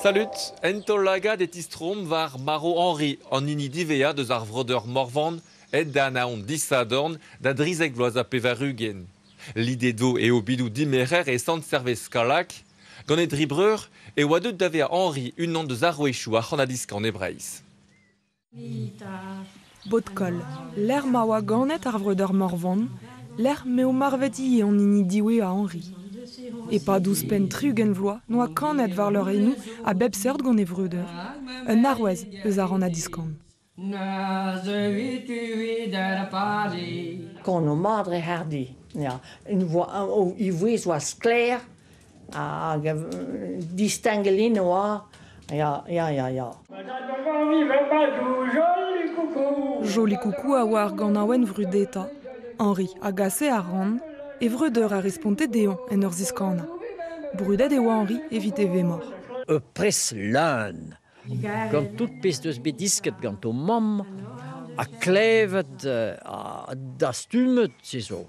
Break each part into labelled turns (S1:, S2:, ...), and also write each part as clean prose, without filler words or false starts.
S1: Salut, en taol lagad e tistromp war marv Henri, an hini diwezhañ deus ar vreudeur Morvan, aet da anaon disadorn da drizek vloaz ha pevar-ugent. Lidet vo e obidoù dimerc'her e Sant-Servez-Kallag. Gant e dri breur e oa deuet da vezañ Henri unan deus arouezioù ar c'hannadiskan e Breizh.
S2: Botkol, lec'h ma oa ganet ar vreudeur Morvan, lec'h m'eo marvet ivez an hini diwezhañ Henri. E-pad ouzhpenn 60 vloaz n'oa kanet war leurennoù a bep seurt gant e vreudeur. Un arouez eus ar rann-ha-diskan.
S3: Gant madre hardi, ya. Une voix, e vouezh oa sklaer hag distingelin oa. Ya, ya, ya, ya.
S2: Joli Coucou a oa ar ganaouenn vrudetañ. Henri a gase ar rann, e vreudeur a responte dezhañ en ur ziskanañ. Brudet e oa Henri evit e vemor.
S4: Ur pres leun gant tout pezh deus bet disket gant ho mamm ha klevet ha dastumet se zo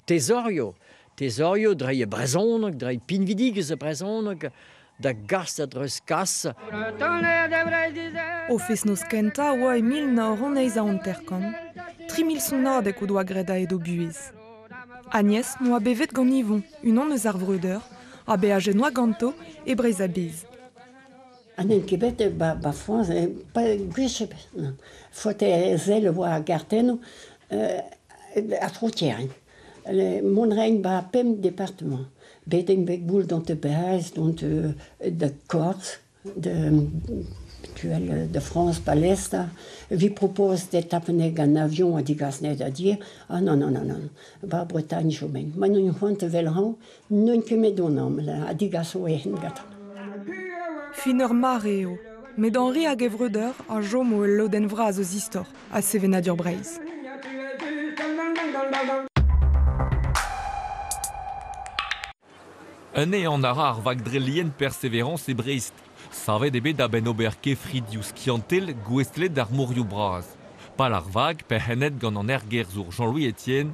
S4: tezorio tezorio dre e brezhoneg dre pinvidigezh e brezhoneg da gas da dreuzkas.
S2: O fest-noz kentañ a oa e 1958. 3 000 sonadeg o doa graet a-hed o buhez. Agnès n'oa bevet gant Yvon, unan eus ar vreudeur, ha beajet 'noa ganto e Breizh a-bezh.
S3: Ha n'int ket bet ba, ba Frañs, pa gwech ebet. Faote sell e oa ar gartennoù ar frontière. Mont 'raent ba pemp departamant. Bet int bet boul dont de Breizh, dont de Corse, de de France, Palestin. Vi propose d'étape gant avion ha digas da dir. Ah non, non, non, non. Ba Bretagne chomen. Ma n'on c'hoant evel hañ, n'on ket met on am, ha digas o ehen gantañ.
S2: Fin ur mare eo. Met Henri hag e vreudeur a chomo ul lodenn vras eus istor ha sevenadur Breizh.
S1: Un ehan a ra ar vag-dre-lien Persévérance e Brest. Savet eo bet a-benn ober kefridioù skiantel gouestlet d'ar morioù bras. Pal ar vag, perc'hennet gant an ergerzhour Jean-Louis Etienne,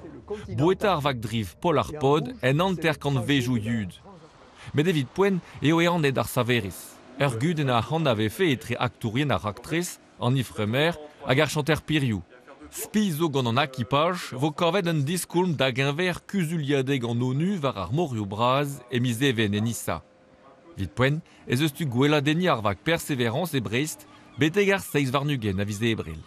S1: boueta ar vag-driv Paul ar Pod en hanter-kantvejoù yud. Met evit poent eo ehanet ar saverez. Ur gudenn arc'hant a vefe etre aktourien ar raktres, an Ifremer hag ar chanter Piriou. Spi zo gant an akipaj 'vo kavet un diskoulm da-geñver kuzuliadeg an ONU war ar morioù bras e miz Even e Nisa. Evit poent ez eus tu gweladenniñ ar vag Persévérance e Brest betek ar 27 a viz Ebrel.